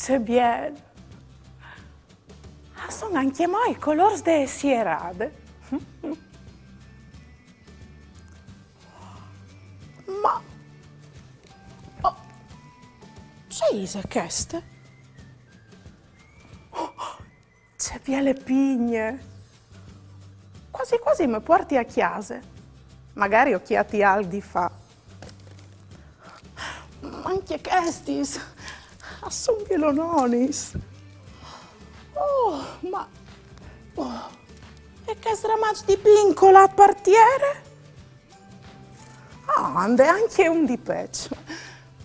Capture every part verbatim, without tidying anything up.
Ce biel! A son ancjemò i colôrs de sierade. Ma, oh, ce ise cheste? Oh, ce biele pigne! Cuasi cuasi me puarti a cjase. Magari o cjati alc di fâ. Ma ancje chestis a son bielononis. Oh, ma, oh, e chest ramaç di pin colât par tiere? Ah, a 'nd è ancje un di peç.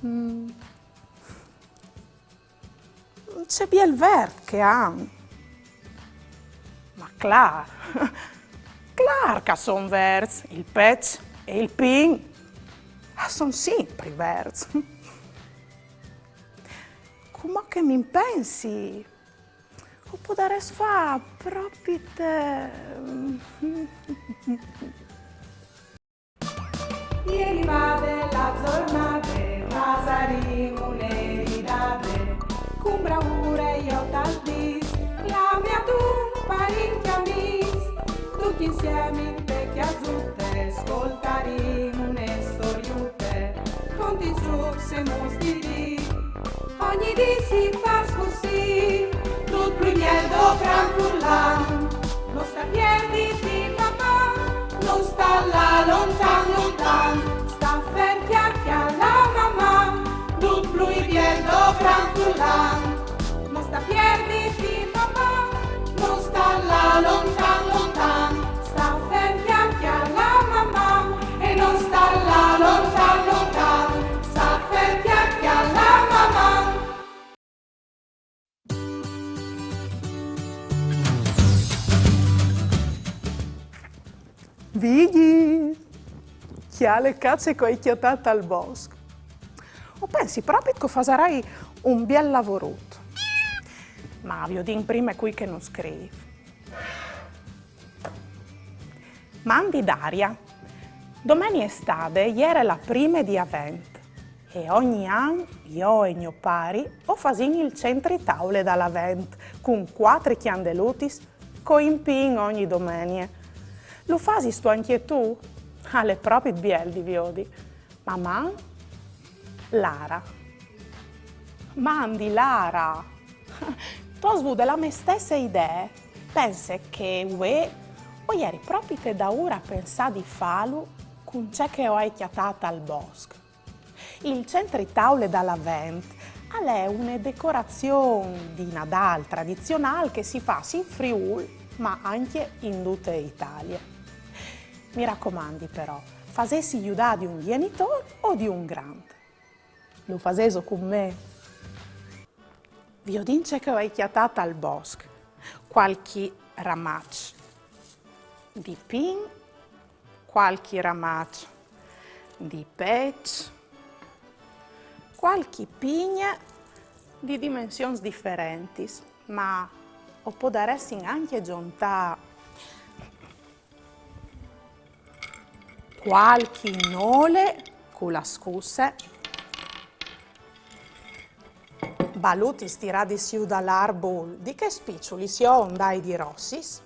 Mm. Ce biel vert che a àn! Ma clâr, clâr che a son verts, il peç e il pin a son simpri verts. Cumò che mi impensi, o podarès fâ propit... Ieri vade la zornade, fasarìn une ridade, cun braure jo tal dîs, clami adun parint e amîs, ducj insiemi inte cjasute, scoltarìn une storiute, contis, zûcs e muts di dì. Ogni dì si fâs cussì, dut plui biel dopran furlan. No sta pierditi, Maman, no sta lâ lontan, lontan. Sta fer, cjale, cjale, Maman, dut plui biel dopran furlan. No sta pierditi, Maman, no sta lâ lontan, lontan. Sta fer, cjale, cjale, Maman, e no sta lâ lontan, lontan. Sta fer, cjale, cjale, Maman. Vigji! Cjale ca ce che o ai cjatât tal bosc. O pensi propit che o fasarai un biel lavorut. Ma viodìn prime cui che nus scrîf. Mandi Daria. Domenie stade e jere la prime di Avent e ogni an jo e gno pari o fasìn il centri taule dal Avent cun cuatri cjandelutis co un pin ogni domenie. Lu fasistu ancje tu? Al è propit biel di viodi. Maman? Lara. Mandi, Lara! Tu âs vût la mê stesse idee. Pense che vuê o jeri propit daûr a pensâ di fâlu cun ce che o ai cjatât tal bosc. Il centri taule dal Avent al è une decorazion di Nadâl tradizionâl che si fâs in Friûl, ma ancje in dute Italie. Mi racomandi però, fasêsi judâ di un gjenitôr o di un grant. Lu fasêso cun me? Viodìn ce che o ai cjatât tal bosc. Cualchi ramaç di pin, cualchi ramaç di peç, cualchi pigne di dimensions diferentis, ma o podaressin ancje zontâ cualchi nole cu la scusse, balutis tiradis jù dal arbul di chês piçulis, jo o 'nd ai di rossis,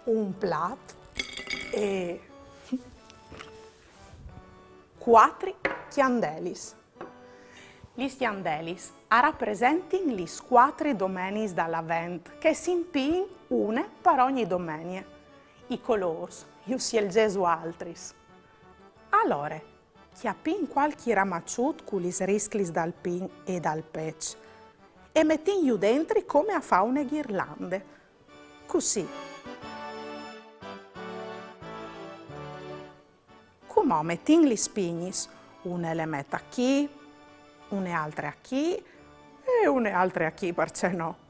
un plat e cuatri cjandelis. Lis cjandelis a rapresentin lis cuatri domeniis dal Avent, che si impiin une par ogni domenie. I colôrs ju sielzês vualtris. Alore, cjapìn cualchi ramaçut cu lis risclis dal pin e dal peç e metìnju dentri come a fâ une ghirlande. Cussì. Cumò metìn lis pignis, une le met achì, une altre achì e une altre achì, parcè no?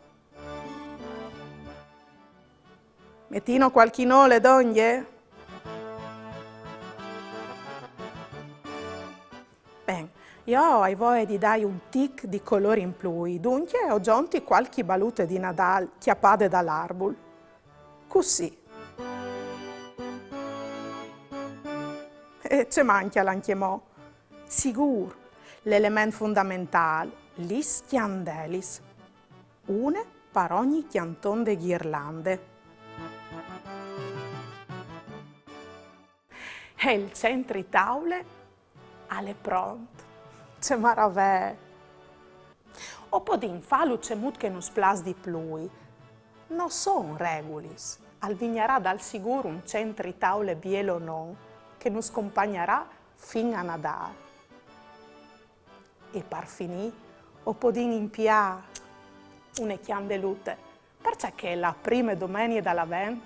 Metìno cualchi nole dongje? Ben, jo o ai voie di dâi un tic di colôr in plui, duncje o zonti cualchi balute di Nadâl cjapade dal arbul. Cussì. E ce mancjal ancjemò? Sigûr, l'element fondamentâl, Lis cjandelis, une par ogni cjanton de ghirlande. E il centri taule al è pront. Ce maravee! O podìn fâlu cemût che nus plâs di plui. No son regulis. Al vignarà dal sigûr un centri taule bielonon che nus compagnarà fin a Nadâl. E par finî o podìn impiâ une cjandelute, parcè che la prime domenie dal Avent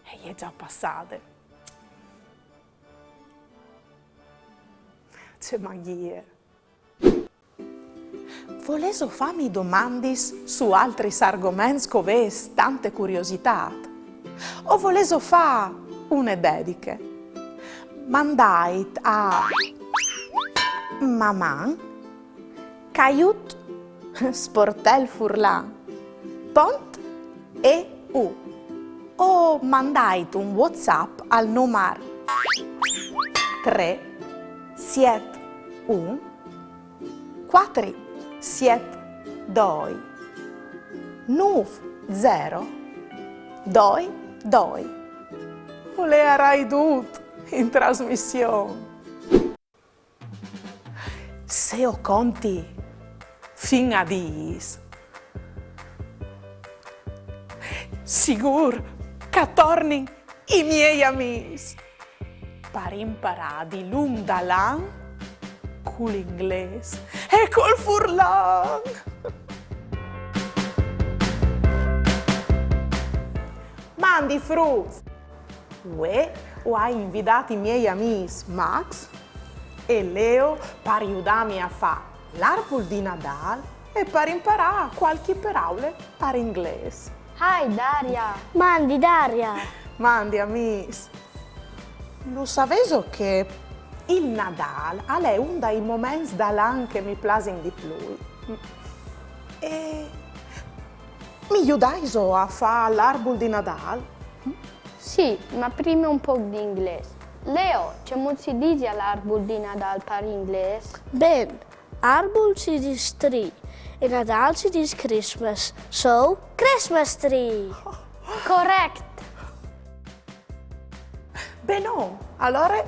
e je za passade. Ce magjie! Volêso fâmi domandis su altris argoments che o vês tante curiositât? O volêso fâ une dediche? Mandait a maman caiut sportel furlan pont e u o mandait un WhatsApp al numar trê siet un cuatri siet doi nûf zero doi doi. O learai dut in trasmission. Se o conti fin a dîs, sigûr che a tornin i miei amîs par imparâ dilunc dal an cul inglês e cul furlan. Mandi fruts! Vuê o ai invidât i miei amîs Max e Leo par judâmi a fâ l'arbul di Nadâl e par imparâ cualchi peraule par inglês. Hi, Daria! Mandi, Daria! Mandi, amîs! Lu savêso che il Nadâl al è un dai moments dal an che mi plasin di plui? E mi judaiso a fâ l'arbul di Nadâl? Sì, ma prime un pôc di inglês. Leo, cemût si disial arbul di Nadâl par inglês? Ben, arbul si dîs tree e Nadâl si dîs Christmas. So, Christmas tree! Correct! Benon, alore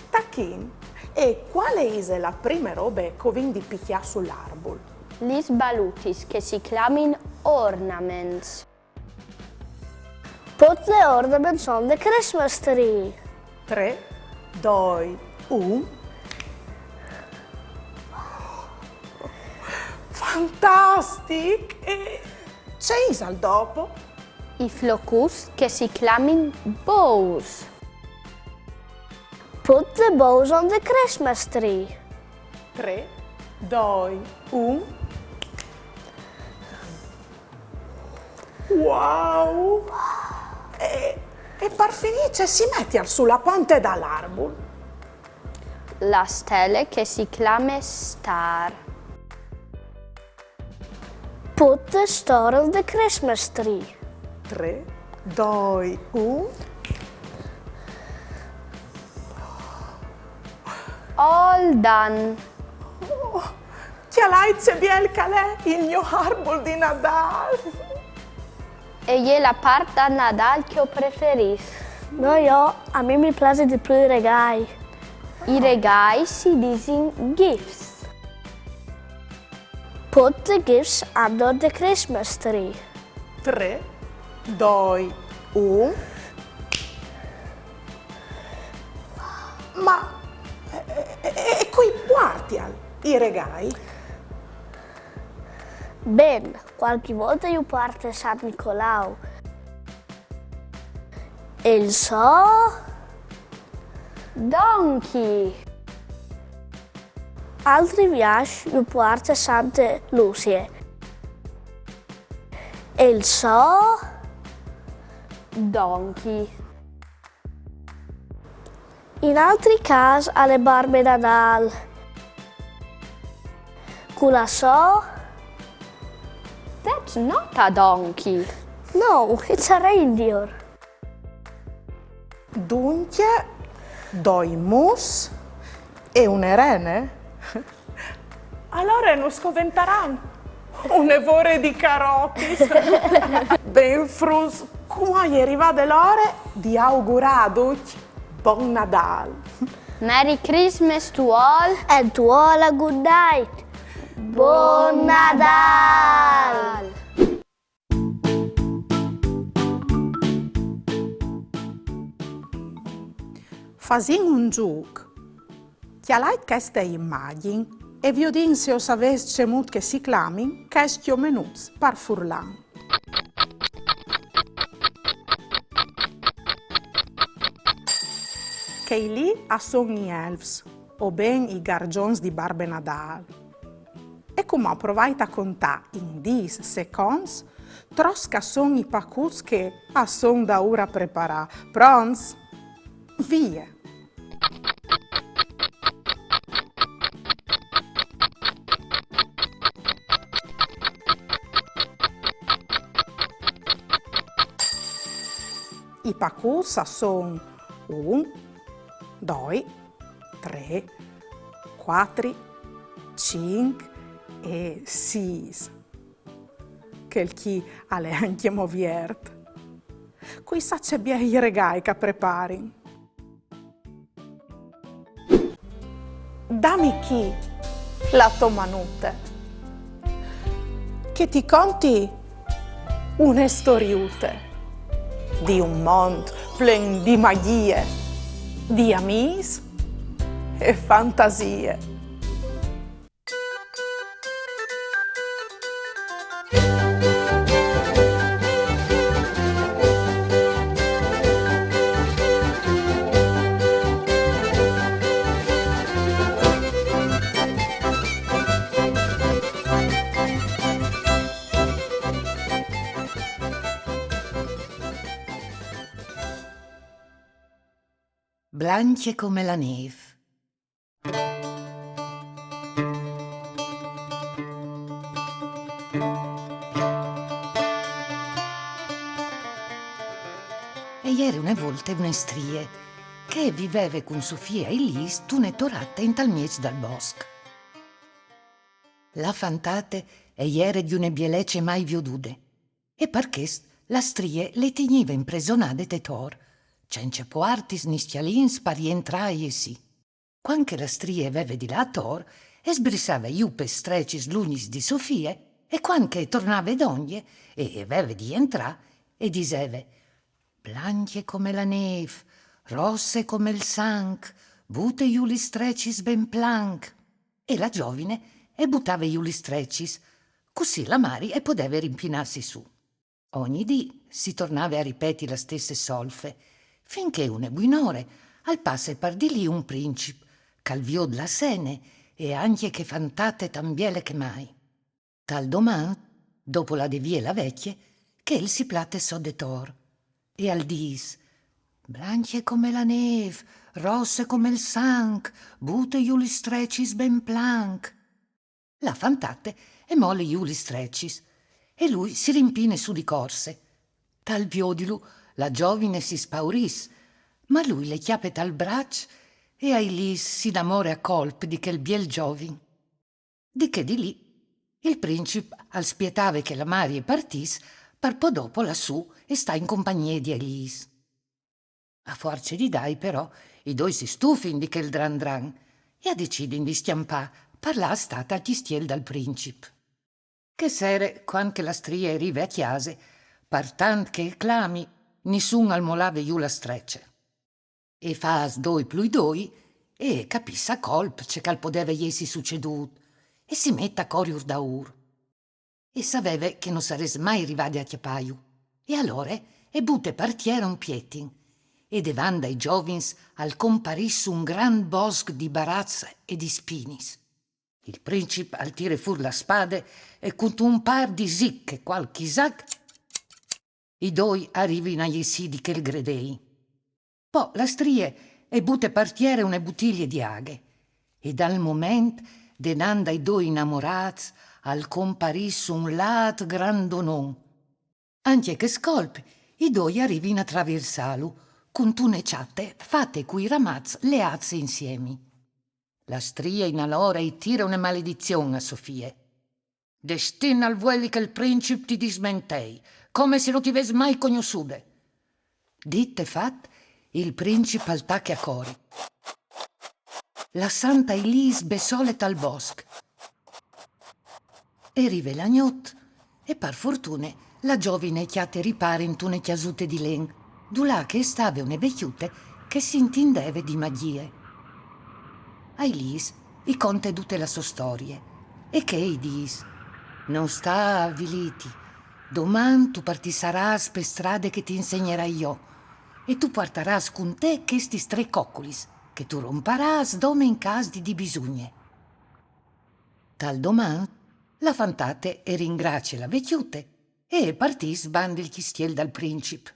tachìn. E cuale ise la prime robe che o vin di picjâ sul arbul? Lis balutis che si clamin ornaments. Put the ornaments on the Christmas tree. Trê, doi, un. Fantastic! E ce isal dopo? I flocuts che si clamin bows. Put the bows on the Christmas tree. Trê, doi, un. Wow! E, e par finî ce si metial su la ponte dal arbul? La stele che si clame star. Put the star on the Christmas tree. Trê, doi, un. All done. Oh, cjalait ce biel che al è il gno arbul di Nadâl! E je la part dal Nadâl che o preferìs. No jo, a mi mi plasi di plui i regâi. I regâi si disin gifts. Put the gifts under the Christmas tree. Trê, doi, un. Ma, e, e, e cui puartial i regâi? Ben, cualchi volte ju puarte Sant Nicolau. E il so donkey. Altri viaçs ju puarte Sante Lucie. E il so donkey. In altri câs al è Barbe Nadâl. Cu la so... That's not a donkey. No, it's a reindeer. Duncje, doi mus e une rene? Alore nus coventaran une vore di carotis. Ben fruts, cumò e je rivade l'ore di augurâ a ducj Bon Nadâl. Merry Christmas to all and to all a good night. Bon Nadâl! Fasìn un zûc. Cjalait cheste imagjin e viodìn se o savês cemût che si clamin chescj omenuts par furlan. Chei li a son i elfs, o ben i gargjons di Barbe Nadâl. E cumò provait a contâ in dîs seconts trops che a son i pacuts che a son daûr a preparâ. Pronts? Vie! I pacuts a son un, doi, trê, cuatri, cinc e sîs. Chel chi al è ancjemò viert. Cui sa ce biei regâi che a preparin. Dami chi la tô manute, che ti conti une storiute di un mont plen di magjie, di amîs e fantasie. Blancje come la nêf. E jere une volte une strie che e viveve cun sô fie Ailis intune torate intal mieç dal bosc. La fantate e jere di une bielece mai viodude, e par chest la strie le tignive impresonade te tor, cence puartis ni scjalins par jentrâ e jessî. Cuant che la strie e veve di lâ ator, e sbrissave jù pes strecis lungjis di sô fie, e cuant che e tornave dongje e e veve di jentrâ, e diseve: «Blancje come la nêf, rosse come il sanc, bute jù lis strecis ben planc.» E la zovine e butave jù lis strecis, cussì la mari e podeve rimpinâsi sù. Ogni dì si tornave a ripeti la stesse solfe, fin che une buinore al passe par di li un princip, che al viôt la sene e ancje chê fantate tant biele che mai. Tal doman, dopo lade vie la vecje, chel si plate sot de tor e al dîs: «Blancje come la nêf, rosse come il sanc, bute jù lis strecis ben planc.» La fantate e mole jù lis strecis, e lui si rimpine sù di corse. Tal viodilu la zovine si spaurìs, ma lui le cjape tal braç e Ailis si inamore a colp di chel biel zovin. Di chê dì li, il princip al spietave che la mari e partìs, par po dopo lâ sù e stâ in compagnie di Ailis. A fuarce di dai, però, i doi si stufin di chel dran dran e a decidin di scjampâ par lâ a stâ tal cjistiel dal princip. Chê sere, cuant che la strie e rive a cjase, par tant che e clami, nissun al molave jù la strece. E fâs doi plui doi, e capìs a colp ce che al podeve jessi sucedût, e si met a coriur daûr. E saveve che no sarès mai rivade a cjapâju. E alore e bute par tiere un pietin, e devant dai zovins al comparìs un grant bosc di baraçs e di spinis. Il princip al tire fûr la spade e cuntun pâr di zic e cualchi zac, i doi a rivin a jessî di chel gredei. Po la strie e bute par tiere une butilie di aghe, e dal moment denant dai doi inamorâts al comparìs un lât grandonon. Ancje chest colp i doi a rivin a traviersâlu, cuntune çate fate cui ramaçs leâts insiemi. La strie in alore i tire une maledizion a sô fie. Destin al vueli che il princip ti dismentei, come se no ti ves mai cognossude. Dit e fat, il princip al tache a cori, lassant Ailis bessole tal bosc. E rive la gnot, e par fortune la giovine e cjate ripar intune cjasute di len, dulà che e stave une vecjute che si intindeve di magjie. Ailis i conte dute la sô storie, e chê i dîs: No sta avilîti, doman tu partissarâs pe strade che ti insegnarai jo, e tu puartarâs cun te chestis trê coculis, che tu romparâs dome in câs di dibisugne. Tal doman, la fantate e ringracie la vecjute e e partìs bande il cjistiel dal princip.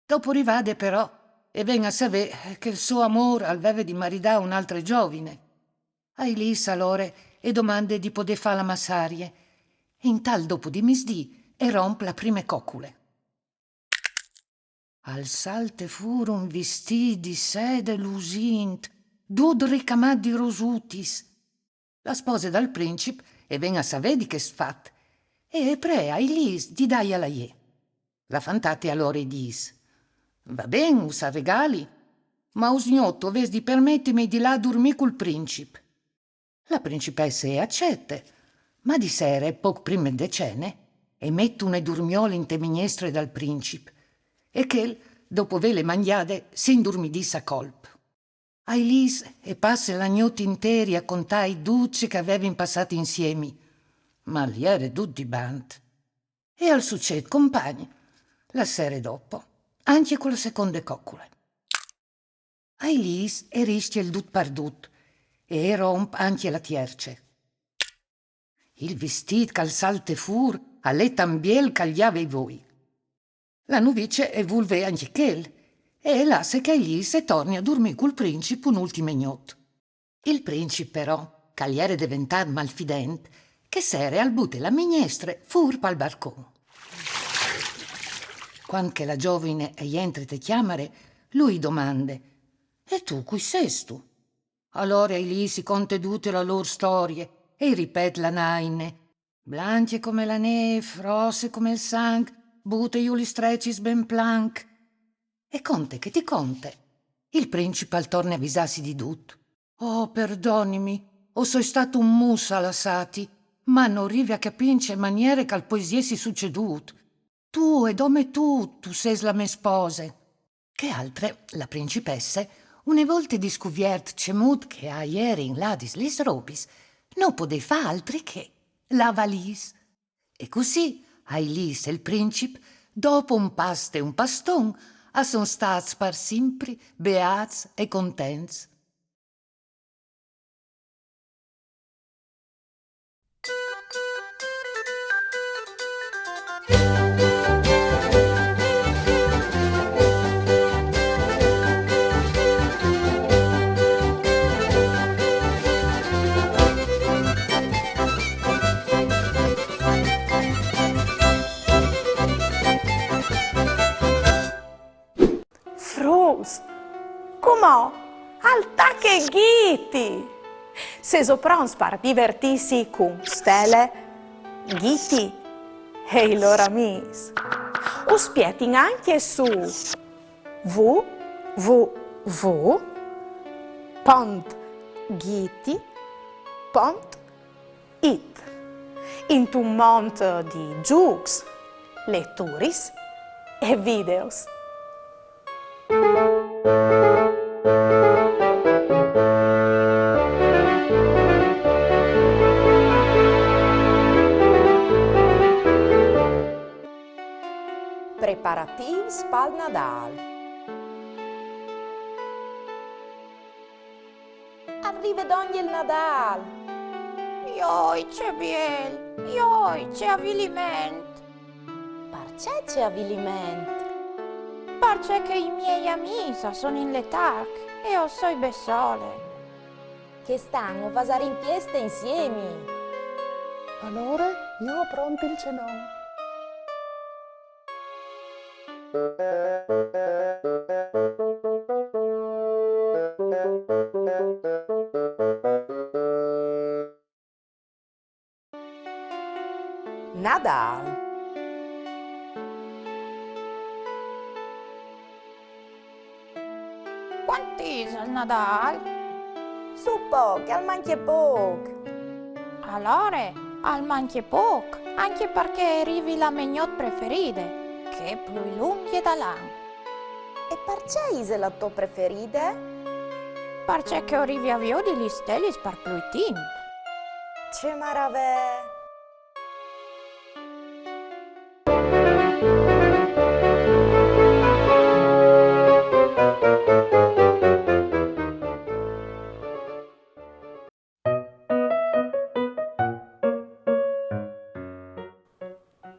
Dopo rivade, però, e ven a savê che il so amôr al veve di maridâ une altre giovine. Ailis alore e domande di podê fâ la massarie. E intal dopo di misdì e romp la prime cocule. Al salte fûr un vistît di sede lusint, dut ricamât di rosutis. La spose dal princip e ven a savê di chest fat, e e pree Ailis di dâial a jê. La fantate alore i dîs: Va ben, us al regali, ma usgnot o vês di permetimi di lâ a durmî cul princip. La principesse e acete, ma di sere, pôc prime de cene, e met une durmiole inte mignestre dal princip, e chel, dopo vêle mangjade, si indurmidìs a colp. Ailis e passe la gnot intere a contâi dut ce che a vevin passât insiemi, ma al jere dut dibant. E al sucêt compagn la sere dopo, ancje cu la seconde cocule. Ailis e riscje il dut par dut, e e romp ancje la tierce. Il vistît che al salte fûr al è tant biel che al gjave i voi. La nuvice e vûl vê ancje chel, e e lasse che Ailis e torni a durmî cul princip une ultime gnot. Il princip, però, che al jere deventât malfident, chê sere al bute la mignestre fûr pal barcon. Cuant che la giovine e jentre te cjamare, lui i domande: E tu, cui sêstu? Alore Ailis i conte dute la lôr storie e i ripet la naine: Blancje come la nêf, rosse come il sanc, bute jù lis strecis ben planc. E conte che ti conte, il princip al torne a visâsi di dut. Oh, perdonimi, o soi stât un mus a lassâti, ma no rivi a capî in ce maniere che al pues jessi sucedût. Tu e dome tu, tu sês la mê spose. Chê altre, la principesse, une volte discuviert cemût che a jerin ladis lis robis, no podè fâ altri che lâ a valîs. E cussì Ailis e il princip, dopo un past e un paston, a son stâts par simpri beâts e contents. Fruts, cumò al tache Ghiti! Sêso pronts par divertîsi cun Stele, Ghiti e i lôr amîs? Us spietin ancje su w w w pont ghiti pont it, intun mont di zûcs, leturis e videos. Preparatîfs pal Nadâl. Al rive dongje il Nadâl. Joi, ce biel! Joi, ce aviliment! Parcè ce aviliment? Parcè che i miei amîs a son in letarc e jo o soi bessole. Chest an o fasarìn fieste insiemi. Alore, jo o pronti il cenon. Nadâl. Cuant isal Nadâl? Su pôc, al mancje pôc. Alore, al mancje pôc, ancje parcè e rivi la mê gnot preferide, chê plui lungje dal an. E parcè ise la tô preferide? Parcè che o rivi a viodi lis stelis par plui timp. Ce maravee!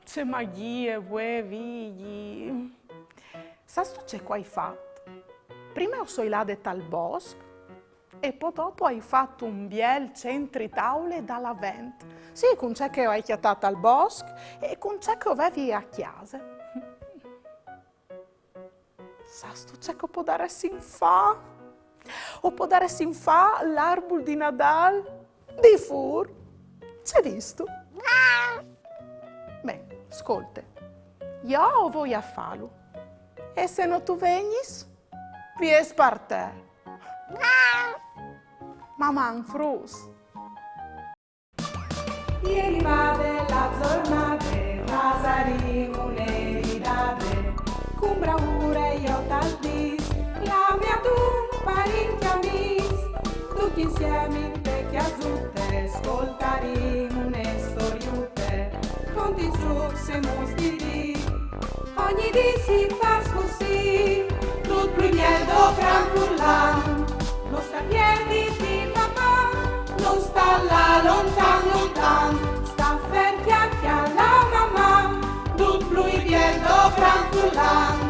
Ce magjie, vuê, Vigji! Sâstu ce che o ai fat? Prime o soi lade tal bosc e po dopo o ai fat un biel centri taule dal Avent. Sì, cun ce che o ai cjatât tal bosc e cun ce che o vevi a cjase. Sâstu ce che o podaressin fâ? O podaressin fâ l'arbul di Nadâl di fûr. Ce distu? Ben, scolte, jo o voi a fâlu. E se no tu vegnis, piês par te. Maman, fruts! E rivade la zornade, fasarìn une ridade, cun braure jo tal dîs, clamìn adun parint e amîs, ducj insiemi inte cjasute, scoltarìn une storiute, conti, zûcs e muts di dì. Ogni dì si fâs cussì, dut plui biel dopran furlan. No sta pierditi, papà, no sta lâ lontan, lontan. Sta fer, cjale la mamà, dut plui biel dopran furlan.